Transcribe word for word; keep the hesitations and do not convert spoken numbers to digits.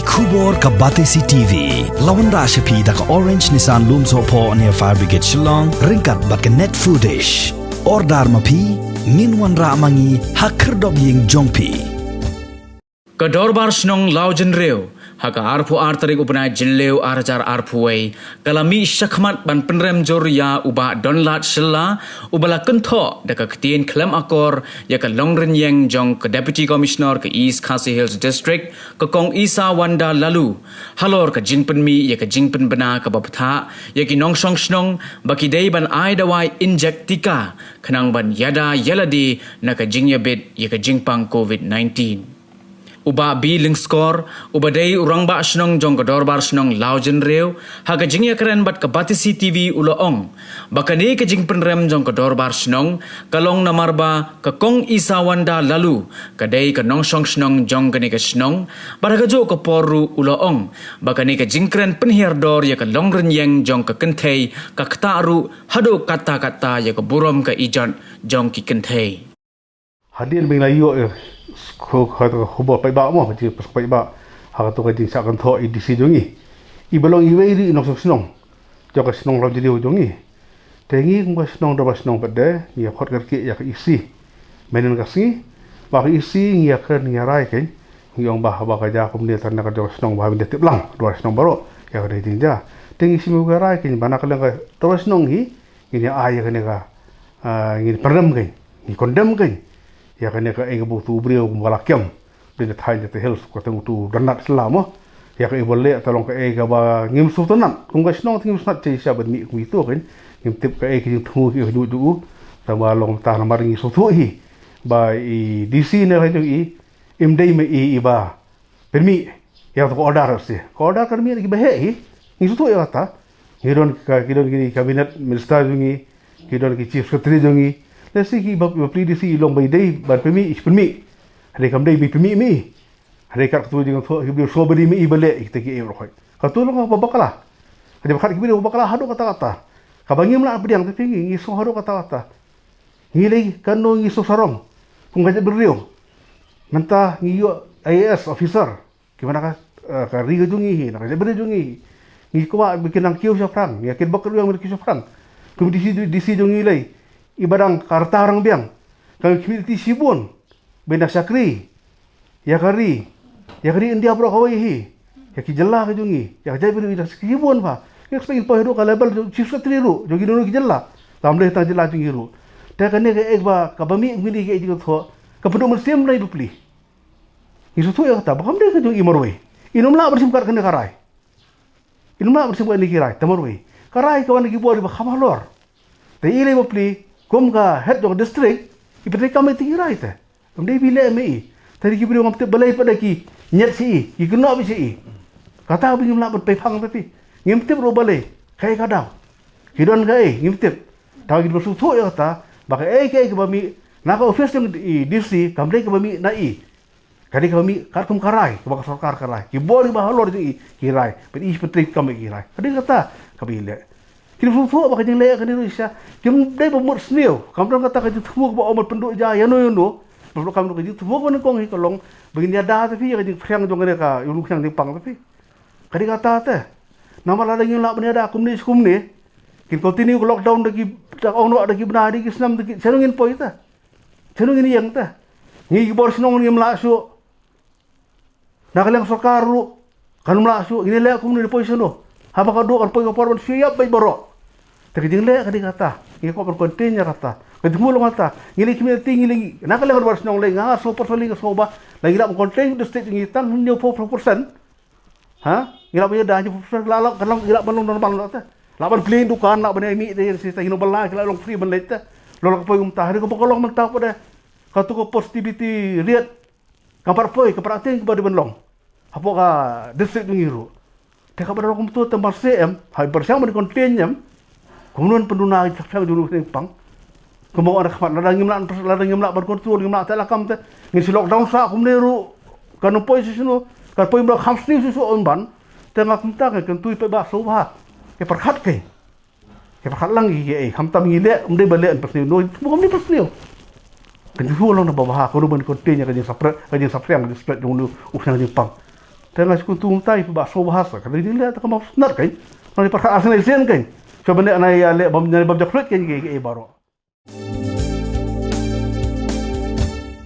Khubor ka Batesi T V la wanrah sha phi da ka Orange Nissan Lumsohphoh near Fire Brigade Shillong ryngkat bad ka Net Foodish. Order ma phi, ngin wanrah ma ngi ha khyrdop ïing jong phi. Ka Dorbar Shnong Lawjynriew ha ka arphew ar tarik u bnai Jylliew ar hajar arphew wei ka la mih shakhmat ban pynrem jur ïa u Bah Donlad Shylla, uba la kynthoh da ka ktien khlem akor ïa ka longrynïeng jong ka Deputy Commissioner ka East Khasi Hills District, ka Kong Isawanda Laloo, halor ka jingpynmih ïa ka jingpynbna kaba bthah ïa ki nongshong shnong ba ki dei ban ai dawai injek tika khnang ban ïada ïalade na ka jingïabit ïa ka jingpang COVID nineteen. U Bah B Lyngskor, uba dei u Rangbah Shnong jong ka Dorbar Shnong Lawjynriew, ha ka jingïakren bad ka Batesi T V u la ong ba kane ka jingpynrem jong ka Dorbar Shnong ka long namar ba ka Kong Isawanda Laloo ka dei ka nongshong shnong jong kane ka shnong, bad ha kajuh ka por ruh u la ong ba kane ka jingkren pynhiar dor ïa ka longrynïeng jong ka kynthei ka ktah ruh haduh katta katta ïa ka burom ka ijot jong ki kynthei. Hadien ba ngi la ïoh, eh, ko ka khubor paidbah mo, ka jingpaidbah ha kato ka jingshah kynthoh i D C jong ngi, iba long iwei ruh i nongshong shnong jong ka shnong Lawjynriew jong ngi. Te ngi kum ka shnong, Dorbar Shnong pat de ngi ïa khot kyrkieh ïa ka E C. Mynhynnin ka sngi ba ka E C ngi ïakren, ngi ïarai kein, ngi ong ba haba ka jia kumne tang na ka jong ka shnong ba ha ban da tip lang Dorbar Shnong baroh ïa ka dei jingjia. Te ngi shim ïa ka rai kein ba na ka liang ka Dorbar Shnong hi ngin ïa ai ïa kane ka, ah, ngin pynrem kein, ngin condemn kein ïa kane kaei kaba utu u briew kumba la kem. Dei na thaiñ te hel ka teng utu Donlad Shylla mo. Ïa kaei ba leh te long kaei kaba ngim sngewtynnat. Kum ka shnong te ngim sngewtynnat shisha ban mih kum itu kein. Ngim tip kaei ka jingthmu ki hynñiewduh. Tangba long ta namar ngi sngewthuh hi ba i D C ne ka jong i im dei ma i iba pynmih ïa ka order, se ka order ka mih na kiba heh hi. Ngi sngewthuh ïa kata. Ngi don ka, ki don ki cabinet minister jong ngi, ki don ki chief secretary jong ngi. Lehse ki ba, ba plie D C i long ba i dei ban pynmih, i pynmih. Hynrei kam dei ba i pynmih ma i. Hynrei kat katu jingthoh ki briew sngewbha dei ma i ba leh ïa kita kiei baroh. Katu long kaba bakla. Ka jingpyrkhat ki briew bakla haduh katta katta. Kaba ngim lah pdiang, tapi ngi, ngi sngew haduh katta katta. Ngi lei kano ngi sngew sarong kum ka jaitbynriew. Mynta ngi ïoh I A S officer kiba na ka, eh, ka ri ka jong ngi hi, na ka jaitbynriew jong ngi hi. Ngi kwah ba kin nang kiew shaphrang, ïa kin bok kyrwiang ba kin kiew shaphrang. Kum D C, D C jong ngi lei, iba dang ka rta rang biang. Ka community shibun ba na shakri ïa ka ri, ïa ka ri India baroh kawei hi, ïa ki jylla ka jong ngi, ïa ka jaitbynriew, ïa ki shibun ba ngi expect in poi haduh ka level jong chief secretary ruh jong ki, jong ki jylla. Kam dei tang jylla jong ngi ruh. Te kane kaei ba kaba mih ngi, kaei jong ka thoh ka pynduh mynsiem na i bapli. Ngi sngewthuh ïa kata ba kam dei ka jong i marwei. I nym lah ban shim kat kane ka rai. I nym lah ban shim kat kane ki rai te marwei. Ka rai ka wan na ki bor iba kham halor. Te i lei bapli kum ka head jong ka district, i pyntrei kam ïa ki rai te. Kam dei ba i leh ma i. Te ki briew ngam tip balei pat da ki ñiad sha i, ki kynnoh beit sha i. Kata ba ngim lah ban pei phang te phi. Ngim tip ruh balei, kaei ka daw. Ki don kaei ngim tip. Te ngi sngewthuh ïa kata ba kaei kaei kaba mih na ka office jong i D C kam dei kaba mih na i. Ka dei kaba mih katkum ka rai kaba ka sorkar ka rai, ki bor kiba halor jong i ki rai, ban i pyntrei kam ïa ki rai. Ka dei kata kaba i leh. Ki sngewthuh ba ka jingleh kane ruh shisha kim dei ba mut sniew. Kam don kata ka jingthmu kaba ong ban pynduh ja ïano ïano. Ba kam don ka jingthmu kaba nyngkong hi ka long ba ngin ïada te phi ïa ka jingphriang jong kane ka, ïa u nongphriang jingpang te phi. Ka dei kata te. Namar lada ngim lah ban ïada kumne shi kumne, kin continue ka lockdown da ki, da ong noh da ki bnai, da ki snem, da ki, shano ngin poi te? Shano ngin ïeng te? Ngi ki bor shnong ngim lah shuh. Na ka liang sorkar ruh kan ym lah shuh. Ngin leh kumne, poi shano? Haba ka duh kan poi ka por ban shu ïap beit baroh. Te ka jingleh ka dei kata. Ngi kwah ban contain ïa kata. Ka jingmut long kata. Ngi lei community, ngi lei na ka liang ka bor shnong lei, nga sngew personally nga sngew ba la ngi lah ban contain district ngi tang hynñiewphew percent. Ha? Ngi lah ban ïada hynñiewphew percent, la, la, kan long, ngi lah ban long normal noh te. Lah ban plie dukan, lah ban ïa mih te, ïa shi te, ïa u ba la, ki la long free ban leit te. Long la ka poi kumta, hynrei kaba ka long mynta pat de, katu ka positivity rate kam pat poi, kam pat tieng kaba dei ban long hapoh ka district jong ngi ruh. Te kaba da long kumto te mar seh em, ha i pyrshang ban contain em. Kumno pyndonkam ïa ka jingpang. Kumba ong ha khmat, lada ngim lah, lada ngim lah ban control, ngim lah te la kam te ngin shu lockdown sah kumne ruh. Kan ym poi shuh shuh, kan poi mrad kham sniew shuh shuh ym ban. Te nga kumta nga kyntu ïa phi ba sngewbha, ïa pyrkhat kein. Ïa pyrkhat lang ïa kiei, khamtam ngi leh, ym dei ba leh ban pynsniew, no, ym dei pynsniew. Kan shu long na ba bha, kumno ban contain ïa ka jingsaphriang, ka jingsaphriang, ka jingspread jong u nongphriang jingpang. Te nga shu kyntu mynta ba sngewbha sa ka dei ding leh ta ka map snat kein. Nang ni pat khat ar sngi sien kein. Shu ban leh nai ïa leh bam nai bam jakhluit kein ki, ki baroh.